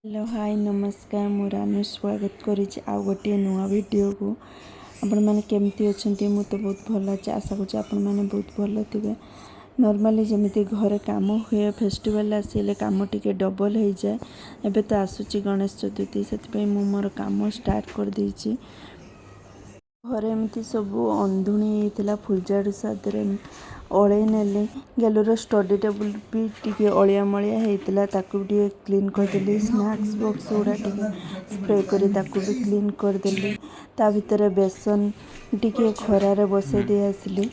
Hello, high, ନମସ୍କାର। ମୁଁ ରାନୁ ସ୍ୱାଗତ କରିଛି ଆଉ ଗୋଟିଏ ନୂଆ ଭିଡ଼ିଓକୁ। ଆପଣମାନେ କେମିତି ଅଛନ୍ତି? ମୁଁ ତ ବହୁତ ଭଲ ଅଛି। ଆଶା କରୁଛି ଆପଣମାନେ ବହୁତ ଭଲ ଥିବେ। ନର୍ମାଲି ଯେମିତି ଘରେ କାମ ହୁଏ, ଫେଷ୍ଟିଭାଲ୍ ଆସିଲେ କାମ ଟିକେ ଡବଲ୍ ହେଇଯାଏ। ଏବେ ତ ଆସୁଛି ଗଣେଶ ଚତୁର୍ଥୀ, ସେଥିପାଇଁ ମୁଁ ମୋର କାମ ଷ୍ଟାର୍ଟ କରିଦେଇଛି। ଘରେ ଏମିତି ସବୁ ଅନ୍ଧୁଣି ହେଇଥିଲା, ଫୁଲଝାଡ଼ୁ ସାହାଯ୍ୟରେ ଓଳେଇ ନେଲି। ଗେଲୁର ଷ୍ଟଡି ଟେବୁଲ୍ ବି ଟିକେ ଅଳିଆ ମଳିଆ ହେଇଥିଲା, ତାକୁ ବି ଟିକେ କ୍ଲିନ୍ କରିଦେଲି। ସ୍ନାକ୍ସ ବକ୍ସ ଗୁଡ଼ା ଟିକେ ସ୍ପ୍ରେ କରି ତାକୁ ବି କ୍ଲିନ୍ କରିଦେଲି। ତା ଭିତରେ ବେସନ ଟିକେ ଖରାରେ ବସେଇ ଦେଇ ଆସିଲି।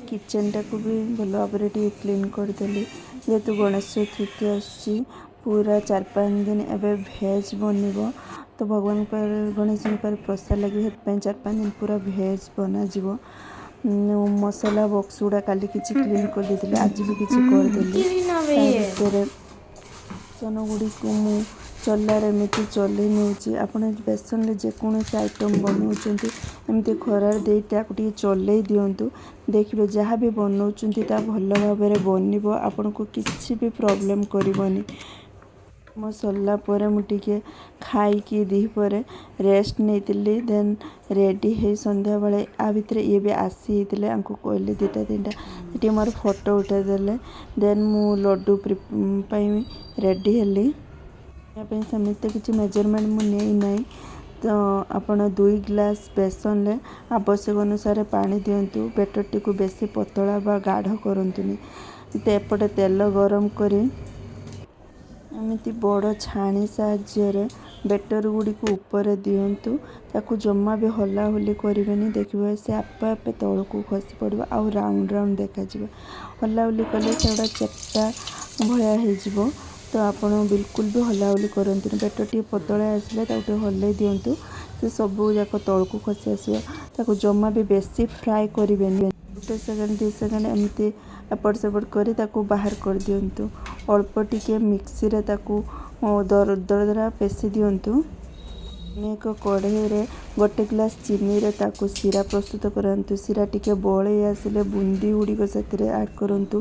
କିଚେନଟାକୁ ବି ଭଲ ଭାବରେ ଟିକେ କ୍ଲିନ୍ କରିଦେଲି। ଯେହେତୁ ଗଣେଶ ଚତୁର୍ଥୀ ଆସୁଛି, ପୁରା 4-5 ଦିନ ଏବେ ଭେଜ୍ ବନିବ। ତ ଭଗବାନଙ୍କ ପାଖରେ, ଗଣେଶଙ୍କ ପାଖରେ ପ୍ରସାଦ ଲାଗିବ, ସେଥିପାଇଁ 4-5 ଦିନ ପୁରା ଭେଜ୍ ବନାଯିବ। ମସଲା ବକ୍ସ ଗୁଡ଼ା କାଲି କିଛି କ୍ଲିନ୍ କରିଦେଇଥିଲି, ଆଜି ବି କିଛି କରିଦେଲି। ତା ଭିତରେ ବେସନ ଗୁଡ଼ିକୁ ମୁଁ ଚଲାରେ ଏମିତି ଚଲେଇ ନେଉଛି। ଆପଣ ବେସନରେ ଯେକୌଣସି ଆଇଟମ୍ ବନାଉଛନ୍ତି, ଏମିତି ଖରାରେ ଦେଇ ତାକୁ ଟିକେ ଚଲେଇ ଦିଅନ୍ତୁ। ଦେଖିବେ, ଯାହା ବି ବନାଉଛନ୍ତି ତା ଭଲ ଭାବରେ ବନିବ, ଆପଣଙ୍କୁ କିଛି ବି ପ୍ରୋବ୍ଲେମ୍ କରିବନି। ମୋ ସରିଲା ପରେ ମୁଁ ଟିକେ ଖାଇକି ଦ୍ୱିପହରେ ରେଷ୍ଟ ନେଇଥିଲି। ଦେନ୍ ରେଡ଼ି ହେଇ ସନ୍ଧ୍ୟାବେଳେ, ଆ ଭିତରେ ଇଏ ବି ଆସି ହେଇଥିଲେ, ୟାଙ୍କୁ କହିଲି ଦୁଇଟା ତିନିଟା ଟିକେ ମୋର ଫଟୋ ଉଠାଇଦେଲେ। ଦେନ୍ ମୁଁ ଲଡ଼ୁ ପାଇଁ ରେଡ଼ି ହେଲି। ୟା ପାଇଁ ସେମିତି କିଛି ମେଜରମେଣ୍ଟ ମୁଁ ନେଇନାହିଁ। ତ ଆପଣ 2 ଗ୍ଲାସ୍ ବେସନରେ ଆବଶ୍ୟକ ଅନୁସାରେ ପାଣି ଦିଅନ୍ତୁ। ବେଟରଟିକୁ ବେଶୀ ପତଳା ବା ଗାଢ଼ କରନ୍ତୁନି। ତ ଏପଟେ ତେଲ ଗରମ କରି ଏମିତି ବଡ଼ ଛାଣି ସାହାଯ୍ୟରେ ବେଟର ଗୁଡ଼ିକୁ ଉପରେ ଦିଅନ୍ତୁ। ତାକୁ ଜମା ବି ହଲାହଲି କରିବେନି। ଦେଖିବେ, ସେ ଆପେ ଆପେ ତଳକୁ ଖସି ପଡ଼ିବ ଆଉ ରାଉଣ୍ଡ ରାଉଣ୍ଡ ଦେଖାଯିବ। ହଲାହଲି କଲେ ସେଗୁଡ଼ା ଚେପ୍ଟା ଭଳିଆ ହେଇଯିବ। ତ ଆପଣ ବିଲକୁଲ ବି ହଲାହଲି କରନ୍ତୁନି। ବେଟର ଟିକେ ପତଳା ଆସିଲେ ତାକୁ ଟିକେ ହଲେଇ ଦିଅନ୍ତୁ, ସେ ସବୁ ଯାକ ତଳକୁ ଖସି ଆସିବ। ତାକୁ ଜମା ବି ବେଶୀ ଫ୍ରାଏ କରିବେନି। ଗୋଟେ ସେକେଣ୍ଡ, 2 ସେକେଣ୍ଡ ଏମିତି ଏପଟ ସେପଟ କରି ତାକୁ ବାହାର କରିଦିଅନ୍ତୁ। ଅଳ୍ପ ଟିକେ ମିକ୍ସିରେ ତାକୁ ଦରଦରା ପେଶି ଦିଅନ୍ତୁ। ଏକ କଢ଼େଇରେ ଗୋଟେ ଗ୍ଲାସ୍ ଚିନିରେ ତାକୁ ଶିରା ପ୍ରସ୍ତୁତ କରନ୍ତୁ। ଶିରା ଟିକେ ବଳେଇ ଆସିଲେ ବୁନ୍ଦି ଗୁଡ଼ିକ ସେଥିରେ ଆଡ଼୍ କରନ୍ତୁ।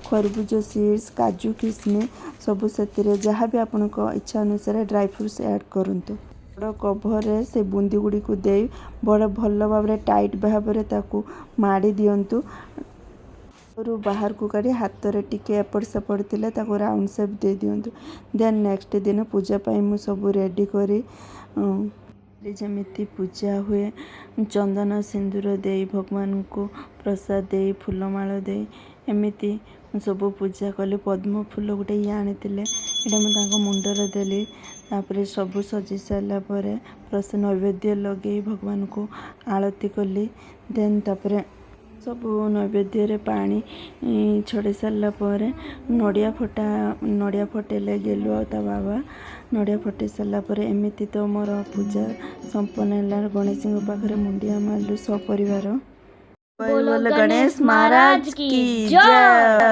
ଖରବୁଜ ସିଡ଼୍ସ, କାଜୁ କିସମିସ୍ ସବୁ ସେଥିରେ, ଯାହା ବି ଆପଣଙ୍କ ଇଚ୍ଛା ଅନୁସାରେ ଡ୍ରାଇ ଫ୍ରୁଟ୍ସ ଆଡ଼୍ କରନ୍ତୁ। ବଡ଼ କଭରରେ ସେ ବୁନ୍ଦି ଗୁଡ଼ିକୁ ଦେଇ ବଡ଼ ଭଲ ଭାବରେ, ଟାଇଟ୍ ଭାବରେ ତାକୁ ମାଡ଼ି ଦିଅନ୍ତୁ। ରୁ ବାହାରକୁ କାଢ଼ି ହାତରେ ଟିକେ ଏପଟ ସେପଟ ଥିଲେ ତାକୁ ରାଉଣ୍ଡ ସେପ୍ ଦେଇ ଦିଅନ୍ତୁ। ଦେନ୍ ନେକ୍ସଟ ଦିନ ପୂଜା ପାଇଁ ମୁଁ ସବୁ ରେଡ଼ି କରି, ଯେମିତି ପୂଜା ହୁଏ, ଚନ୍ଦନ ସିନ୍ଦୁର ଦେଇ, ଭଗବାନଙ୍କୁ ପ୍ରସାଦ ଦେଇ, ଫୁଲମାଳ ଦେଇ, ଏମିତି ମୁଁ ସବୁ ପୂଜା କଲି। ପଦ୍ମ ଫୁଲ ଗୋଟେ ଇଏ ଆଣିଥିଲେ, ଏଇଟା ମୁଁ ତାଙ୍କ ମୁଣ୍ଡରେ ଦେଲି। ତାପରେ ସବୁ ସଜେଇ ସାରିଲା ପରେ ପ୍ରସାଦ ନୈବେଦ୍ୟ ଲଗେଇ ଭଗବାନଙ୍କୁ ଆଳତି କଲି। ଦେନ୍ ତାପରେ ସବୁ ନୈବେଦ୍ୟରେ ପାଣି ଛଡ଼େଇ ସାରିଲା ପରେ ନଡ଼ିଆ ଫଟା, ନଡ଼ିଆ ଫଟେଇଲେ ଗେଲୁ ଆଉ ତା ବାବା। ନଡ଼ିଆ ଫଟେଇ ସାରିଲା ପରେ ଏମିତି ତ ମୋର ପୂଜା ସମ୍ପନ୍ନ ହେଲା। ଗଣେଶଙ୍କ ପାଖରେ ମୁଣ୍ଡିଆ ମାରିଲୁ ସପରିବାର। बोलो बोलो गणेश गणेश महाराज महाराज की की जय। जय।